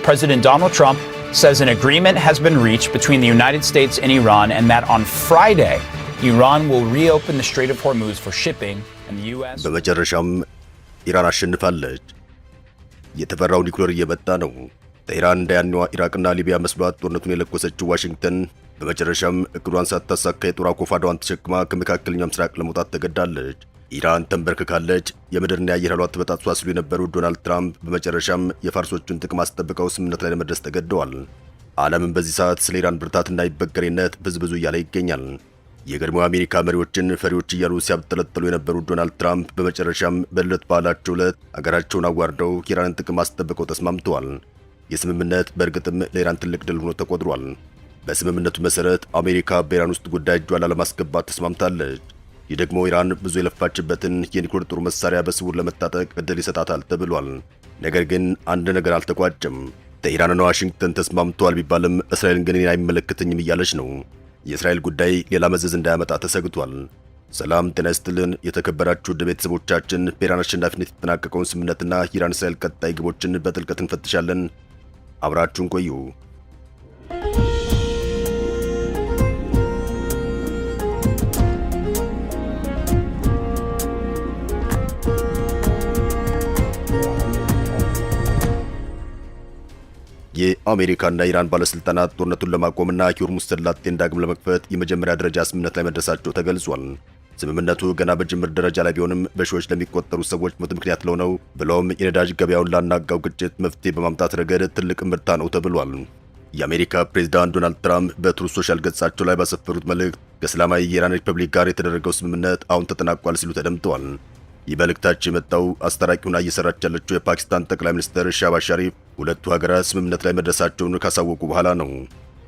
President Donald Trump says an agreement has been reached between the United States and Iran and that on Friday, Iran will reopen the Strait of Hormuz for shipping and the U.S. በመጨረሻም ኢራን አሸንፋለች። የተፈራው ኒውክሌር እየመጣ ነው። ቴህራን እንደ ያኔዋ ኢራቅና ሊቢያ መስሏት ጦርነቱን የለኮሰችው ዋሽንግተን በመጨረሻም እቅዷን ሳታሳካ የጦር አኮፋዳዋን ተሸክማ ከመካከለኛው ምስራቅ ለመውጣት ተገዳለች። ኢራን ተንበርክካለች፣ የምድርና የአየር ኃይሏ ተበጣጥሷል ሲሉ የነበሩት ዶናልድ ትራምፕ በመጨረሻም የፋርሶቹን ጥቅም አስጠብቀው ስምምነት ላይ ለመድረስ ተገደዋል። ዓለምም በዚህ ሰዓት ስለ ኢራን ብርታትና አይበገሬነት ብዙ ብዙ እያለ ይገኛል። የቀድሞ አሜሪካ መሪዎችን ፈሪዎች እያሉ ሲያብጠለጥሉ የነበሩት ዶናልድ ትራምፕ በመጨረሻም በልደት በዓላቸው ዕለት አገራቸውን አዋርደው የኢራንን ጥቅም አስጠብቀው ተስማምተዋል። የስምምነት በእርግጥም ለኢራን ትልቅ ድል ሆኖ ተቆጥሯል። በስምምነቱ መሰረት አሜሪካ በኢራን ውስጥ ጉዳይ እጇን ላለማስገባት ተስማምታለች። ይህ ደግሞ ኢራን ብዙ የለፋችበትን የኒውክሌር ጦር መሳሪያ በስውር ለመታጠቅ እድል ይሰጣታል ተብሏል። ነገር ግን አንድ ነገር አልተቋጨም። ቴህራንና ዋሽንግተን ተስማምተዋል ቢባልም እስራኤልን ግን አይመለከተኝም እያለች ነው። የእስራኤል ጉዳይ ሌላ መዘዝ እንዳያመጣ ተሰግቷል። ሰላም ጤና ይስጥልን የተከበራችሁ ውድ ቤተሰቦቻችን፣ በኢራን አሸናፊነት የተጠናቀቀውን ስምምነትና የኢራን እስራኤል ቀጣይ ግቦችን በጥልቀት እንፈትሻለን። አብራችሁን ቆዩ። የአሜሪካና ኢራን ባለስልጣናት ጦርነቱን ለማቆምና የሆርሙዝ ሰላጤን ዳግም ለመክፈት የመጀመሪያ ደረጃ ስምምነት ላይ መድረሳቸው ተገልጿል። ስምምነቱ ገና በጅምር ደረጃ ላይ ቢሆንም በሺዎች ለሚቆጠሩ ሰዎች ሞት ምክንያት ለሆነው ብሎም የነዳጅ ገበያውን ላናጋው ግጭት መፍትሄ በማምጣት ረገድ ትልቅ እምርታ ነው ተብሏል። የአሜሪካ ፕሬዝዳንት ዶናልድ ትራምፕ በትሩዝ ሶሻል ገጻቸው ላይ ባሰፈሩት መልእክት ከእስላማዊ የኢራን ሪፐብሊክ ጋር የተደረገው ስምምነት አሁን ተጠናቋል ሲሉ ተደምጠዋል። ይህ መልእክታቸው የመጣው አስታራቂ ሆና እየሰራች ያለችው የፓኪስታን ጠቅላይ ሚኒስትር ሻባዝ ሻሪፍ ሁለቱ ሀገራት ስምምነት ላይ መድረሳቸውን ካሳወቁ በኋላ ነው።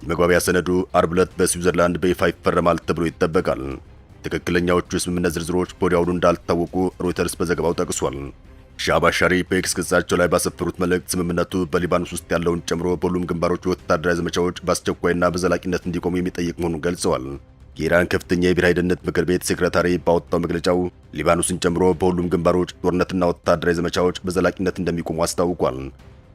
የመግባቢያ ሰነዱ አርብ ዕለት በስዊዘርላንድ በይፋ ይፈረማል ተብሎ ይጠበቃል። ትክክለኛዎቹ የስምምነት ዝርዝሮች ወዲያውኑ እንዳልታወቁ ሮይተርስ በዘገባው ጠቅሷል። ሻባዝ ሻሪፍ በኤክስ ገጻቸው ላይ ባሰፈሩት መልእክት ስምምነቱ በሊባኖስ ውስጥ ያለውን ጨምሮ በሁሉም ግንባሮች ወታደራዊ ዘመቻዎች በአስቸኳይና በዘላቂነት እንዲቆሙ የሚጠይቅ መሆኑን ገልጸዋል። የኢራን ከፍተኛ የብሔራዊ ደህንነት ምክር ቤት ሴክሬታሪ ባወጣው መግለጫው ሊባኖስን ጨምሮ በሁሉም ግንባሮች ጦርነትና ወታደራዊ ዘመቻዎች በዘላቂነት እንደሚቆሙ አስታውቋል።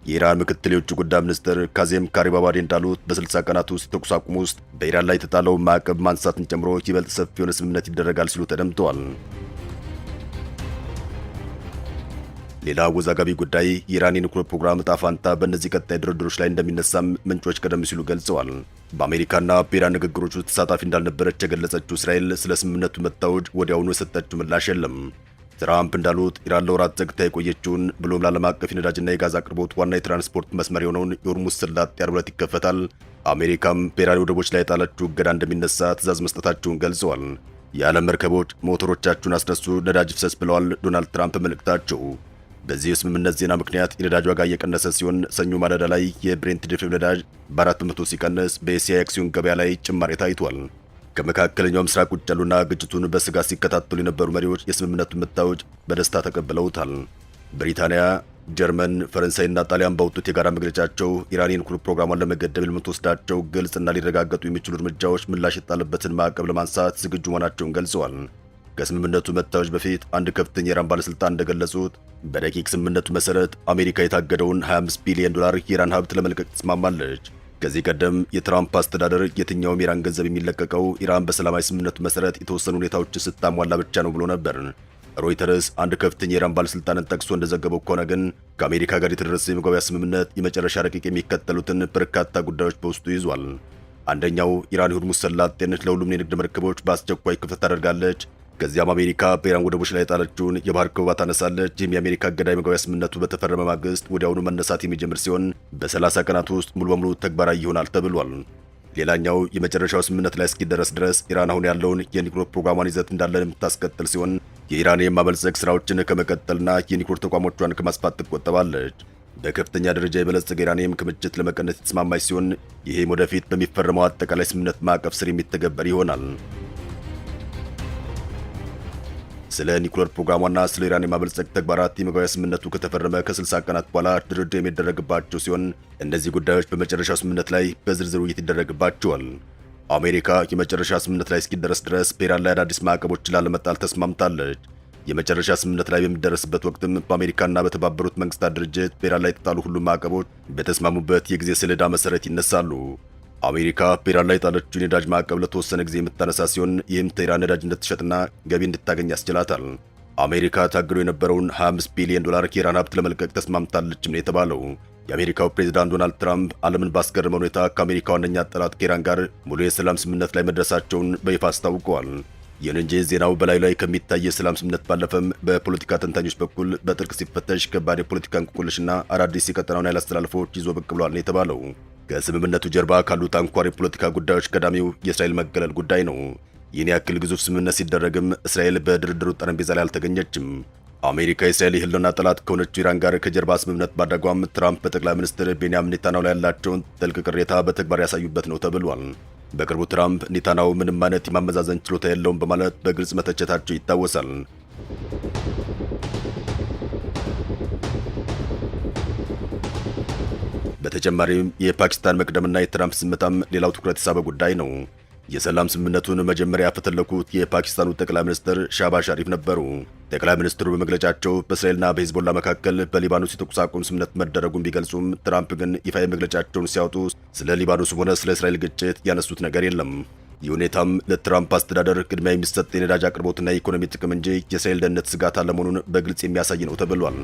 የኢራን ምክትል የውጭ ጉዳይ ሚኒስትር ካዜም ካሪባባዴ እንዳሉት በ60 ቀናት ውስጥ የተኩስ አቁም ውስጥ በኢራን ላይ የተጣለው ማዕቀብ ማንሳትን ጨምሮ ይበልጥ ሰፊ የሆነ ስምምነት ይደረጋል ሲሉ ተደምጠዋል። ሌላ አወዛጋቢ ጉዳይ የኢራን የኒውክሌር ፕሮግራም ዕጣ ፈንታ በእነዚህ ቀጣይ ድርድሮች ላይ እንደሚነሳም ምንጮች ቀደም ሲሉ ገልጸዋል። በአሜሪካና በኢራን ንግግሮች ውስጥ ተሳታፊ እንዳልነበረች የገለጸችው እስራኤል ስለ ስምምነቱ መታወጅ ወዲያውኑ የሰጠችው ምላሽ የለም። ትራምፕ እንዳሉት ኢራን ለወራት ዘግታ የቆየችውን ብሎም ለዓለም አቀፍ የነዳጅና የጋዝ አቅርቦት ዋና የትራንስፖርት መስመር የሆነውን የሆርሙዝ ሰላጤ ዓርብ ዕለት ይከፈታል። አሜሪካም በኢራን ወደቦች ላይ የጣለችው እገዳ እንደሚነሳ ትዕዛዝ መስጠታቸውን ገልጸዋል። የዓለም መርከቦች ሞተሮቻችሁን አስነሱ፣ ነዳጅ ይፍሰስ ብለዋል ዶናልድ ትራምፕ መልእክታቸው። በዚህ የስምምነት ዜና ምክንያት የነዳጅ ዋጋ እየቀነሰ ሲሆን ሰኞ ማለዳ ላይ የብሬንት ድፍድፍ ነዳጅ በ4% ሲቀንስ በኤስያ የአክሲዮን ገበያ ላይ ጭማሪ ታይቷል። ከመካከለኛው ምስራቅ ውጭ ያሉና ግጭቱን በስጋት ሲከታተሉ የነበሩ መሪዎች የስምምነቱን መታወጅ በደስታ ተቀብለውታል። ብሪታንያ፣ ጀርመን፣ ፈረንሳይና ጣሊያን ባወጡት የጋራ መግለጫቸው ኢራን የኒውክሌር ፕሮግራሟን ለመገደብ የምትወስዳቸው ግልጽና ሊረጋገጡ የሚችሉ እርምጃዎች ምላሽ የጣለበትን ማዕቀብ ለማንሳት ዝግጁ መሆናቸውን ገልጸዋል። ከስምምነቱ መታወጅ በፊት አንድ ከፍተኛ የኢራን ባለስልጣን እንደገለጹት በረቂቅ ስምምነቱ መሰረት አሜሪካ የታገደውን 25 ቢሊዮን ዶላር የኢራን ሀብት ለመልቀቅ ትስማማለች። ከዚህ ቀደም የትራምፕ አስተዳደር የትኛውም የኢራን ገንዘብ የሚለቀቀው ኢራን በሰላማዊ ስምምነቱ መሰረት የተወሰኑ ሁኔታዎችን ስታሟላ ብቻ ነው ብሎ ነበር። ሮይተርስ አንድ ከፍተኛ የኢራን ባለስልጣንን ጠቅሶ እንደዘገበው ከሆነ ግን ከአሜሪካ ጋር የተደረሰ የመግባቢያ ስምምነት የመጨረሻ ረቂቅ የሚከተሉትን በርካታ ጉዳዮች በውስጡ ይዟል። አንደኛው ኢራን የሆርሙዝ ሰላጤን ለሁሉም የንግድ መርከቦች በአስቸኳይ ክፍት ታደርጋለች። ከዚያም አሜሪካ በኢራን ወደቦች ላይ የጣለችውን የባህር ከበባ ታነሳለች። ይህም የአሜሪካ እገዳ የመግባቢያ ስምምነቱ በተፈረመ ማግስት ወዲያውኑ መነሳት የሚጀምር ሲሆን በ30 ቀናት ውስጥ ሙሉ በሙሉ ተግባራዊ ይሆናል ተብሏል። ሌላኛው የመጨረሻው ስምምነት ላይ እስኪደረስ ድረስ ኢራን አሁን ያለውን የኒውክሌር ፕሮግራሟን ይዘት እንዳለ የምታስቀጥል ሲሆን የኢራን የማበልጸግ ስራዎችን ከመቀጠልና የኒውክሌር ተቋሞቿን ከማስፋት ትቆጠባለች። በከፍተኛ ደረጃ የበለጸገ ዩራኒየም ክምችት ለመቀነስ የተስማማች ሲሆን ይህም ወደፊት በሚፈረመው አጠቃላይ ስምምነት ማዕቀፍ ስር የሚተገበር ይሆናል። ስለ ኒውክሌር ፕሮግራሟና ስለ ኢራን የማበልጸግ ተግባራት የመግባቢያ ስምምነቱ ከተፈረመ ከ60 ቀናት በኋላ ድርድር የሚደረግባቸው ሲሆን እነዚህ ጉዳዮች በመጨረሻው ስምምነት ላይ በዝርዝር ውይይት ይደረግባቸዋል። አሜሪካ የመጨረሻ ስምምነት ላይ እስኪደረስ ድረስ በኢራን ላይ አዳዲስ ማዕቀቦችን ላለመጣል ተስማምታለች። የመጨረሻ ስምምነት ላይ በሚደረስበት ወቅትም በአሜሪካና በተባበሩት መንግስታት ድርጅት በኢራን ላይ የተጣሉ ሁሉም ማዕቀቦች በተስማሙበት የጊዜ ሰሌዳ መሰረት ይነሳሉ። አሜሪካ በኢራን ላይ የጣለችውን የነዳጅ ማዕቀብ ለተወሰነ ጊዜ የምታነሳ ሲሆን፣ ይህም ቴህራን ነዳጅ እንድትሸጥና ገቢ እንድታገኝ ያስችላታል። አሜሪካ ታግዶ የነበረውን 25 ቢሊዮን ዶላር ከኢራን ሀብት ለመልቀቅ ተስማምታለችም ነው የተባለው። የአሜሪካው ፕሬዝዳንት ዶናልድ ትራምፕ ዓለምን ባስገረመ ሁኔታ ከአሜሪካ ዋነኛ ጠላት ከኢራን ጋር ሙሉ የሰላም ስምምነት ላይ መድረሳቸውን በይፋ አስታውቀዋል። ይሁን እንጂ ዜናው በላዩ ላይ ከሚታይ የሰላም ስምምነት ባለፈም በፖለቲካ ተንታኞች በኩል በጥልቅ ሲፈተሽ ከባድ የፖለቲካ እንቆቅልሽና አዳዲስ የቀጠናውን ኃይል አስተላልፎች ይዞ ብቅ ብሏል ነው የተባለው። ከስምምነቱ ጀርባ ካሉት አንኳር የፖለቲካ ጉዳዮች ቀዳሚው የእስራኤል መገለል ጉዳይ ነው። ይህን ያክል ግዙፍ ስምምነት ሲደረግም እስራኤል በድርድሩ ጠረጴዛ ላይ አልተገኘችም። አሜሪካ የእስራኤል የህልውና ጠላት ከሆነችው ኢራን ጋር ከጀርባ ስምምነት ማድረጓም ትራምፕ በጠቅላይ ሚኒስትር ቤንያሚን ኔታንያሁ ላይ ያላቸውን ጥልቅ ቅሬታ በተግባር ያሳዩበት ነው ተብሏል። በቅርቡ ትራምፕ ኔታንያሁ ምንም አይነት የማመዛዘን ችሎታ የለውም በማለት በግልጽ መተቸታቸው ይታወሳል። በተጨማሪም የፓኪስታን መቅደምና የትራምፕ ዝምታም ሌላው ትኩረት የሳበ ጉዳይ ነው። የሰላም ስምምነቱን መጀመሪያ ያፈተለኩት የፓኪስታኑ ጠቅላይ ሚኒስትር ሻባዝ ሻሪፍ ነበሩ። ጠቅላይ ሚኒስትሩ በመግለጫቸው በእስራኤልና በሂዝቦላ መካከል በሊባኖስ የተኩስ አቁም ስምምነት መደረጉን ቢገልጹም፣ ትራምፕ ግን ይፋዊ መግለጫቸውን ሲያወጡ ስለ ሊባኖስም ሆነ ስለ እስራኤል ግጭት ያነሱት ነገር የለም። ይህ ሁኔታም ለትራምፕ አስተዳደር ቅድሚያ የሚሰጥ የነዳጅ አቅርቦትና የኢኮኖሚ ጥቅም እንጂ የእስራኤል ደህንነት ስጋት አለመሆኑን በግልጽ የሚያሳይ ነው ተብሏል።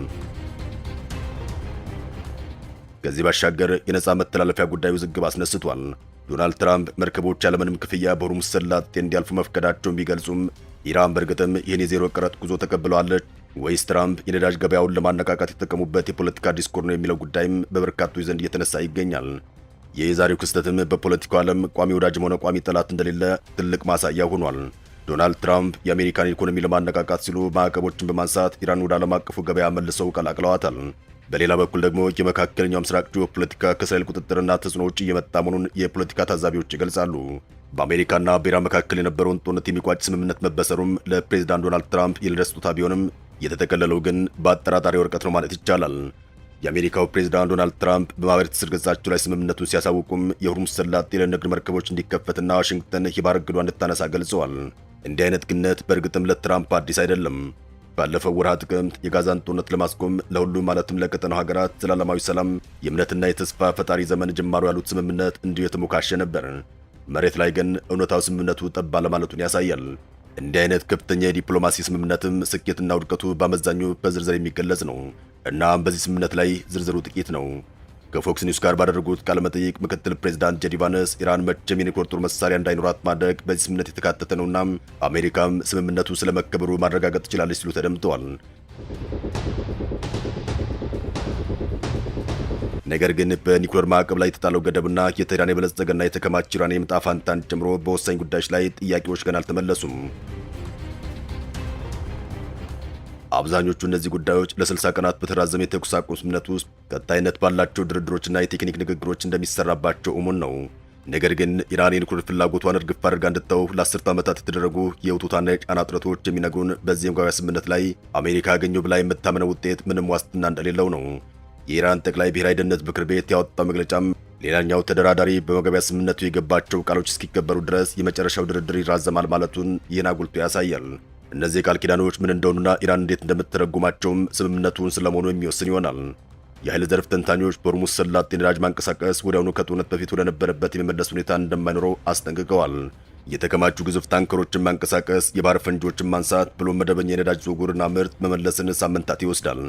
ከዚህ ባሻገር የነፃ መተላለፊያ ጉዳይ ውዝግብ አስነስቷል። ዶናልድ ትራምፕ መርከቦች ያለምንም ክፍያ በሆርሙዝ ሰላጤ እንዲያልፉ መፍቀዳቸውን ቢገልጹም፣ ኢራን በእርግጥም ይህን የዜሮ ቀረጥ ጉዞ ተቀብለዋለች ወይስ ትራምፕ የነዳጅ ገበያውን ለማነቃቃት የተጠቀሙበት የፖለቲካ ዲስኩር ነው የሚለው ጉዳይም በበርካቶች ዘንድ እየተነሳ ይገኛል። የዛሬው ክስተትም በፖለቲካው ዓለም ቋሚ ወዳጅም ሆነ ቋሚ ጠላት እንደሌለ ትልቅ ማሳያ ሆኗል። ዶናልድ ትራምፕ የአሜሪካን ኢኮኖሚ ለማነቃቃት ሲሉ ማዕቀቦችን በማንሳት ኢራን ወደ ዓለም አቀፉ ገበያ መልሰው ቀላቅለዋታል። በሌላ በኩል ደግሞ የመካከለኛው ምስራቅ ጂኦፖለቲካ ከእስራኤል ቁጥጥርና ተጽዕኖ ውጭ እየመጣ መሆኑን የፖለቲካ ታዛቢዎች ይገልጻሉ። በአሜሪካና በኢራን መካከል የነበረውን ጦርነት የሚቋጭ ስምምነት መበሰሩም ለፕሬዚዳንት ዶናልድ ትራምፕ የልደት ስጦታ ቢሆንም፣ የተጠቀለለው ግን በአጠራጣሪ ወረቀት ነው ማለት ይቻላል። የአሜሪካው ፕሬዚዳንት ዶናልድ ትራምፕ በማህበራዊ ትስስር ገጻቸው ላይ ስምምነቱን ሲያሳውቁም የሆርሙዝ ሰላጤ ለንግድ መርከቦች እንዲከፈትና ዋሽንግተን የባህር እግዷን እንድታነሳ ገልጸዋል። እንዲህ አይነት ግነት በእርግጥም ለትራምፕ አዲስ አይደለም። ባለፈው ወርሃ ጥቅምት የጋዛን ጦርነት ለማስቆም ለሁሉም ማለትም ለቀጠናው ሀገራት ዘላለማዊ ሰላም፣ የእምነትና የተስፋ ፈጣሪ ዘመን ጅማሮ ያሉት ስምምነት እንዲሁ የተሞካሸ ነበር። መሬት ላይ ግን እውነታው ስምምነቱ ጠብ አለማለቱን ያሳያል። እንዲህ አይነት ከፍተኛ የዲፕሎማሲ ስምምነትም ስኬትና ውድቀቱ በአመዛኙ በዝርዝር የሚገለጽ ነው። እናም በዚህ ስምምነት ላይ ዝርዝሩ ጥቂት ነው። ከፎክስ ኒውስ ጋር ባደረጉት ቃለ መጠይቅ ምክትል ፕሬዚዳንት ጄዲ ቫንስ ኢራን መቼም የኒውክሌር ጦር መሳሪያ እንዳይኖራት ማድረግ በዚህ ስምምነት የተካተተ ነውና አሜሪካም ስምምነቱ ስለመከበሩ ማረጋገጥ ትችላለች ሲሉ ተደምጠዋል። ነገር ግን በኒውክሌር ማዕቀብ ላይ የተጣለው ገደብና የቴህራን የበለጸገና የተከማቸ ዩራኒየም ዕጣ ፈንታን ጨምሮ በወሳኝ ጉዳዮች ላይ ጥያቄዎች ገና አልተመለሱም። አብዛኞቹ እነዚህ ጉዳዮች ለ60 ቀናት በተራዘመ የተኩስ አቁም ስምምነት ውስጥ ቀጣይነት ባላቸው ድርድሮችና የቴክኒክ ንግግሮች እንደሚሰራባቸው እሙን ነው። ነገር ግን ኢራን የኒውክሌር ፍላጎቷን እርግፍ አድርጋ እንድትተው ለ10 ዓመታት የተደረጉ የውትወታና የጫና ጥረቶች የሚነግሩን በዚህ የመግባቢያ ስምምነት ላይ አሜሪካ አገኘው ብላ የምታምነው ውጤት ምንም ዋስትና እንደሌለው ነው። የኢራን ጠቅላይ ብሔራዊ ደህንነት ምክር ቤት ያወጣው መግለጫም ሌላኛው ተደራዳሪ በመግባቢያ ስምምነቱ የገባቸው ቃሎች እስኪከበሩ ድረስ የመጨረሻው ድርድር ይራዘማል ማለቱን ይህን አጉልቶ ያሳያል። እነዚህ የቃል ኪዳኖች ምን እንደሆኑና ኢራን እንዴት እንደምትተረጉማቸውም ስምምነቱን ስለመሆኑ የሚወስን ይሆናል። የኃይል ዘርፍ ተንታኞች በሆርሙዝ ሰላጤ ነዳጅ ማንቀሳቀስ ወዲያውኑ ከጦርነት በፊት ወደነበረበት የመመለስ ሁኔታ እንደማይኖረው አስጠንቅቀዋል። የተከማቹ ግዙፍ ታንከሮችን ማንቀሳቀስ፣ የባህር ፈንጂዎችን ማንሳት ብሎም መደበኛ የነዳጅ ዝውውርና ምርት መመለስን ሳምንታት ይወስዳል።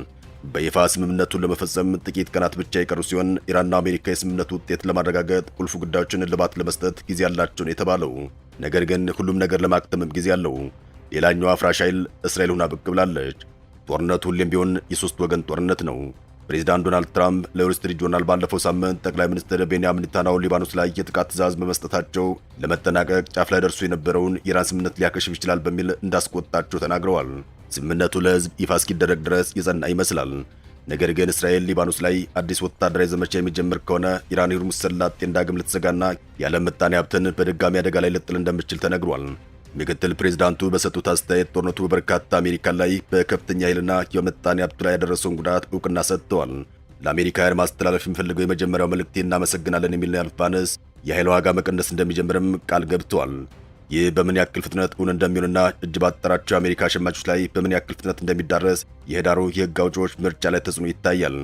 በይፋ ስምምነቱን ለመፈጸም ጥቂት ቀናት ብቻ የቀሩ ሲሆን፣ ኢራንና አሜሪካ የስምምነቱ ውጤት ለማረጋገጥ ቁልፍ ጉዳዮችን እልባት ለመስጠት ጊዜ ያላቸው ነው የተባለው። ነገር ግን ሁሉም ነገር ለማክተምም ጊዜ አለው። ሌላኛው አፍራሽ ኃይል እስራኤል ሆና ብቅ ብላለች። ጦርነቱ ሁሌም ቢሆን የሶስት ወገን ጦርነት ነው። ፕሬዚዳንት ዶናልድ ትራምፕ ለዎል ስትሪት ጆርናል ባለፈው ሳምንት ጠቅላይ ሚኒስትር ቤንያሚን ኔታንያሁ ሊባኖስ ላይ የጥቃት ትዕዛዝ በመስጠታቸው ለመጠናቀቅ ጫፍ ላይ ደርሶ የነበረውን የኢራን ስምምነት ሊያከሽፍ ይችላል በሚል እንዳስቆጣቸው ተናግረዋል። ስምምነቱ ለሕዝብ ይፋ እስኪደረግ ድረስ የጸና ይመስላል። ነገር ግን እስራኤል ሊባኖስ ላይ አዲስ ወታደራዊ ዘመቻ የሚጀምር ከሆነ ኢራን የሆርሙዝ ሰላጤን ዳግም ልትዘጋና የዓለም ምጣኔ ሀብትን በድጋሚ አደጋ ላይ ልጥል እንደምትችል ተነግሯል። ምክትል ፕሬዚዳንቱ በሰጡት አስተያየት ጦርነቱ በበርካታ አሜሪካ ላይ በከፍተኛ ኃይልና የምጣኔ ሀብቱ ላይ ያደረሰውን ጉዳት እውቅና ሰጥተዋል። ለአሜሪካውያን ማስተላለፍ የሚፈልገው የመጀመሪያው መልእክቴ እናመሰግናለን የሚል ነው ያሉት ቫንስ የኃይል ዋጋ መቀነስ እንደሚጀምርም ቃል ገብተዋል። ይህ በምን ያክል ፍጥነት እውን እንደሚሆንና እጅ ባጠራቸው የአሜሪካ ሸማቾች ላይ በምን ያክል ፍጥነት እንደሚዳረስ የህዳሩ የህግ አውጪዎች ምርጫ ላይ ተጽዕኖ ይታያል።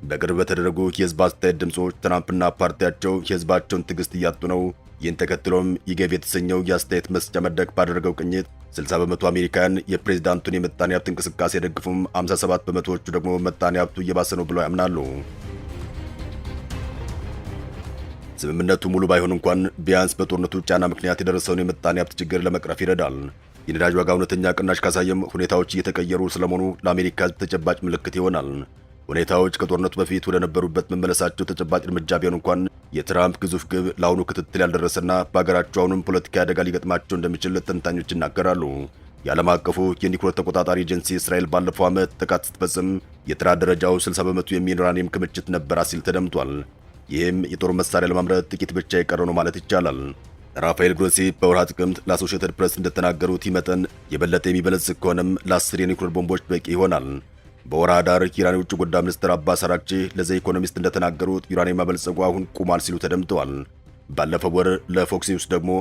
በቅርብ በተደረጉ የህዝብ አስተያየት ድምፆች ትራምፕና ፓርቲያቸው የህዝባቸውን ትዕግስት እያጡ ነው። ይህን ተከትሎም YouGov የተሰኘው የአስተያየት መስጫ መድረክ ባደረገው ቅኝት 60% አሜሪካውያን የፕሬዝዳንቱን የምጣኔ ሀብት እንቅስቃሴ አይደግፉም፣ 57 በመቶዎቹ ደግሞ ምጣኔ ሀብቱ እየባሰ ነው ብለው ያምናሉ። ስምምነቱ ሙሉ ባይሆን እንኳን ቢያንስ በጦርነቱ ጫና ምክንያት የደረሰውን የምጣኔ ሀብት ችግር ለመቅረፍ ይረዳል። የነዳጅ ዋጋ እውነተኛ ቅናሽ ካሳየም ሁኔታዎች እየተቀየሩ ስለመሆኑ ለአሜሪካ ሕዝብ ተጨባጭ ምልክት ይሆናል። ሁኔታዎች ከጦርነቱ በፊት ወደ ነበሩበት መመለሳቸው ተጨባጭ እርምጃ ቢሆን እንኳን የትራምፕ ግዙፍ ግብ ለአሁኑ ክትትል ያልደረሰና በሀገራቸው አሁንም ፖለቲካዊ አደጋ ሊገጥማቸው እንደሚችል ተንታኞች ይናገራሉ። የዓለም አቀፉ የኒውክሌር ተቆጣጣሪ ኤጀንሲ እስራኤል ባለፈው ዓመት ጥቃት ስትፈጽም የጥራት ደረጃው 60% የሚሆን ዩራኒየም ክምችት ነበራት ሲል ተደምጧል። ይህም የጦር መሳሪያ ለማምረት ጥቂት ብቻ የቀረው ነው ማለት ይቻላል። ራፋኤል ግሮሲ በወርሃ ጥቅምት ለአሶሺየትድ ፕሬስ እንደተናገሩት ይህ መጠን የበለጠ የሚበለጽግ ከሆነም ለ10 የኒውክሌር ቦምቦች በቂ ይሆናል። በወርሃ ኅዳር የኢራን የውጭ ጉዳይ ሚኒስትር አባስ አራግቺ ለዘ ኢኮኖሚስት እንደተናገሩት ዩራኒየም ማበልጸጉ አሁን ቁሟል ሲሉ ተደምጠዋል። ባለፈው ወር ለፎክስ ኒውስ ደግሞ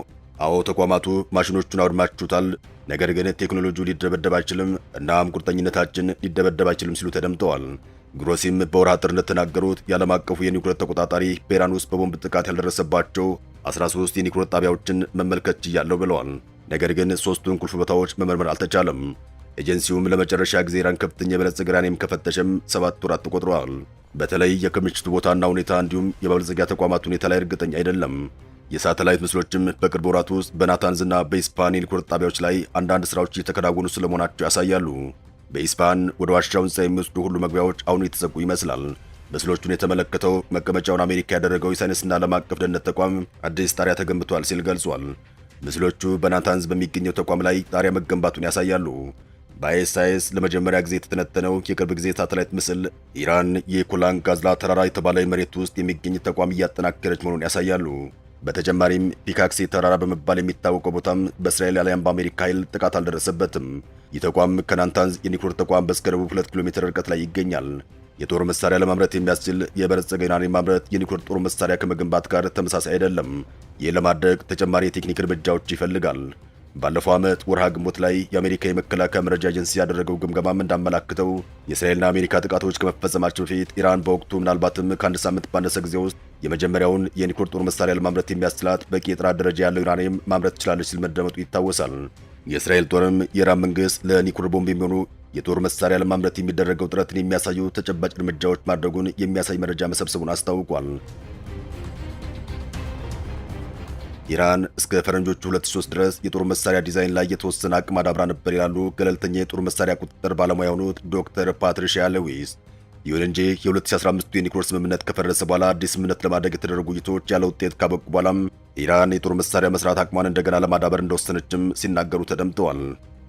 አዎ ተቋማቱ ማሽኖቹን አውድማችሁታል፣ ነገር ግን ቴክኖሎጂው ሊደበደብ አይችልም፣ እናም ቁርጠኝነታችን ሊደበደብ አይችልም ሲሉ ተደምጠዋል። ግሮሲም በወርሃ ጥር እንደተናገሩት የዓለም አቀፉ የኒውክሌር ተቆጣጣሪ በኢራን ውስጥ በቦምብ ጥቃት ያልደረሰባቸው 13 የኒውክሌር ጣቢያዎችን መመልከት ችያለሁ ብለዋል። ነገር ግን ሶስቱን ቁልፍ ቦታዎች መመርመር አልተቻለም። ኤጀንሲውም ለመጨረሻ ጊዜ ኢራን ከፍተኛ የበለጸገ ዩራኒየም ከፈተሸም 7 ወራት ተቆጥረዋል። በተለይ የክምችቱ ቦታና ሁኔታ እንዲሁም የማበልጸጊያ ተቋማት ሁኔታ ላይ እርግጠኛ አይደለም። የሳተላይት ምስሎችም በቅርብ ወራት ውስጥ በናታንዝና በኢስፋሃን የኒውክሌር ጣቢያዎች ላይ አንዳንድ ስራዎች እየተከናወኑ ስለመሆናቸው ያሳያሉ። በኢስፋሃን ወደ ዋሻው ሕንፃ የሚወስዱ ሁሉ መግቢያዎች አሁን የተዘጉ ይመስላል። ምስሎቹን የተመለከተው መቀመጫውን አሜሪካ ያደረገው የሳይንስና ዓለም አቀፍ ደህንነት ተቋም አዲስ ጣሪያ ተገንብቷል ሲል ገልጿል። ምስሎቹ በናታንዝ በሚገኘው ተቋም ላይ ጣሪያ መገንባቱን ያሳያሉ። በ ISIS ለመጀመሪያ ጊዜ የተተነተነው የቅርብ ጊዜ ሳተላይት ምስል ኢራን የኮላንግ ጋዝላ ተራራ የተባለ መሬት ውስጥ የሚገኝ ተቋም እያጠናከረች መሆኑን ያሳያሉ። በተጨማሪም ፒካክሴ ተራራ በመባል የሚታወቀው ቦታም በእስራኤል አሊያም በአሜሪካ ኃይል ጥቃት አልደረሰበትም። ይህ ተቋም ከናንታንዝ የኒውክሌር ተቋም በስተደቡብ 2 ኪሎ ሜትር ርቀት ላይ ይገኛል። የጦር መሳሪያ ለማምረት የሚያስችል የበለጸገ ዩራኒየም ማምረት የኒውክሌር ጦር መሳሪያ ከመገንባት ጋር ተመሳሳይ አይደለም። ይህ ለማድረግ ተጨማሪ የቴክኒክ እርምጃዎች ይፈልጋል። ባለፈው ዓመት ወርሃ ግንቦት ላይ የአሜሪካ የመከላከያ መረጃ ኤጀንሲ ያደረገው ግምገማም እንዳመላክተው የእስራኤልና አሜሪካ ጥቃቶች ከመፈጸማቸው በፊት ኢራን በወቅቱ ምናልባትም ከአንድ ሳምንት ባነሰ ጊዜ ውስጥ የመጀመሪያውን የኒውክሌር ጦር መሳሪያ ለማምረት የሚያስችላት በቂ የጥራት ደረጃ ያለው ዩራኒየም ማምረት ትችላለች ሲል መደመጡ ይታወሳል። የእስራኤል ጦርም የኢራን መንግስት ለኒውክሌር ቦምብ የሚሆኑ የጦር መሳሪያ ለማምረት የሚደረገው ጥረትን የሚያሳዩ ተጨባጭ እርምጃዎች ማድረጉን የሚያሳይ መረጃ መሰብሰቡን አስታውቋል። ኢራን እስከ ፈረንጆቹ 2003 ድረስ የጦር መሳሪያ ዲዛይን ላይ የተወሰነ አቅም አዳብራ ነበር ይላሉ ገለልተኛ የጦር መሳሪያ ቁጥጥር ባለሙያ የሆኑት ዶክተር ፓትሪሺያ ሌዊስ። ይሁን እንጂ የ2015 የኒውክሌር ስምምነት ከፈረሰ በኋላ አዲስ ስምምነት ለማድረግ የተደረጉ ውይይቶች ያለ ውጤት ካበቁ በኋላም ኢራን የጦር መሳሪያ መስራት አቅሟን እንደገና ለማዳበር እንደወሰነችም ሲናገሩ ተደምጠዋል።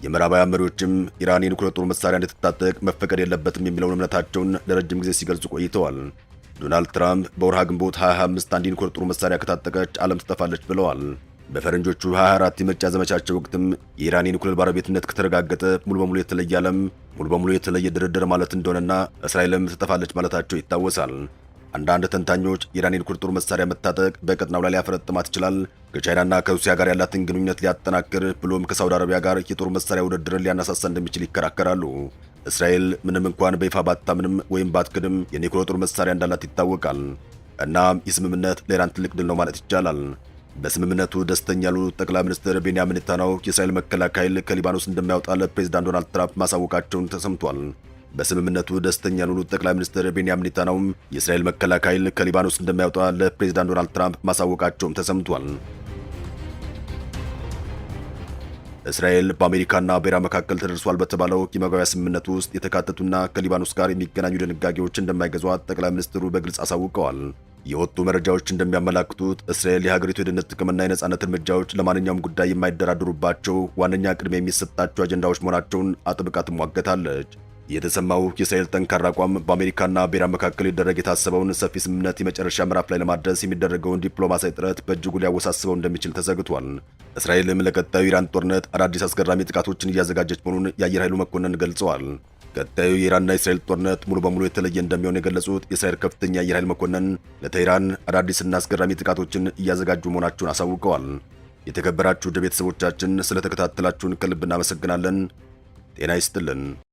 የምዕራባውያን መሪዎችም ኢራን የኒውክሌር ጦር መሳሪያ እንድትታጠቅ መፈቀድ የለበትም የሚለውን እምነታቸውን ለረጅም ጊዜ ሲገልጹ ቆይተዋል። ዶናልድ ትራምፕ በወርሃ ግንቦት 2025 አንድ የኒውክሌር ጦር መሳሪያ ከታጠቀች ዓለም ትጠፋለች ብለዋል። በፈረንጆቹ 24 የምርጫ ዘመቻቸው ወቅትም የኢራን የኒውክሌር ባለቤትነት ከተረጋገጠ ሙሉ በሙሉ የተለየ ዓለም፣ ሙሉ በሙሉ የተለየ ድርድር ማለት እንደሆነና እስራኤልም ትጠፋለች ማለታቸው ይታወሳል። አንዳንድ ተንታኞች የኢራን የኒውክሌር ጦር መሳሪያ መታጠቅ በቀጥናው ላይ ሊያፈረጥማት ይችላል፣ ከቻይናና ከሩሲያ ጋር ያላትን ግንኙነት ሊያጠናክር ብሎም ከሳውዲ አረቢያ ጋር የጦር መሳሪያ ውድድርን ሊያነሳሳ እንደሚችል ይከራከራሉ። እስራኤል ምንም እንኳን በይፋ ባታምንም ወይም ባትክድም የኒውክሌር ጦር መሳሪያ እንዳላት ይታወቃል። እናም ይህ ስምምነት ለኢራን ትልቅ ድል ነው ማለት ይቻላል። በስምምነቱ ደስተኛ ያልሆኑት ጠቅላይ ሚኒስትር ቤንያሚን ኔታንያሁ የእስራኤል መከላከያ ኃይል ከሊባኖስ እንደማይወጣ ለፕሬዚዳንት ዶናልድ ትራምፕ ማሳወቃቸውን ተሰምቷል። በስምምነቱ ደስተኛ ያልሆኑት ጠቅላይ ሚኒስትር ቤንያሚን ኔታንያሁም የእስራኤል መከላከያ ኃይል ከሊባኖስ እንደማይወጣ ለፕሬዚዳንት ዶናልድ ትራምፕ ማሳወቃቸውም ተሰምቷል። እስራኤል በአሜሪካና በኢራን መካከል ተደርሷል በተባለው የመግባቢያ ስምምነት ውስጥ የተካተቱና ከሊባኖስ ጋር የሚገናኙ ድንጋጌዎች እንደማይገዟት ጠቅላይ ሚኒስትሩ በግልጽ አሳውቀዋል። የወጡ መረጃዎች እንደሚያመላክቱት እስራኤል የሀገሪቱ የደህንነት ጥቅምና የነጻነት እርምጃዎች ለማንኛውም ጉዳይ የማይደራደሩባቸው ዋነኛ ቅድሚያ የሚሰጣቸው አጀንዳዎች መሆናቸውን አጥብቃ ትሟገታለች። የተሰማው የእስራኤል ጠንካራ አቋም በአሜሪካና በኢራን መካከል ሊደረግ የታሰበውን ሰፊ ስምምነት የመጨረሻ ምዕራፍ ላይ ለማድረስ የሚደረገውን ዲፕሎማሲያዊ ጥረት በእጅጉ ሊያወሳስበው እንደሚችል ተሰግቷል። እስራኤልም ለቀጣዩ ኢራን ጦርነት አዳዲስ አስገራሚ ጥቃቶችን እያዘጋጀች መሆኑን የአየር ኃይሉ መኮንን ገልጸዋል። ቀጣዩ የኢራንና የእስራኤል ጦርነት ሙሉ በሙሉ የተለየ እንደሚሆን የገለጹት የእስራኤል ከፍተኛ የአየር ኃይል መኮንን ለቴህራን አዳዲስና አስገራሚ ጥቃቶችን እያዘጋጁ መሆናቸውን አሳውቀዋል። የተከበራችሁ ውድ ቤተሰቦቻችን ስለተከታተላችሁን ከልብ እናመሰግናለን። ጤና ይስጥልን።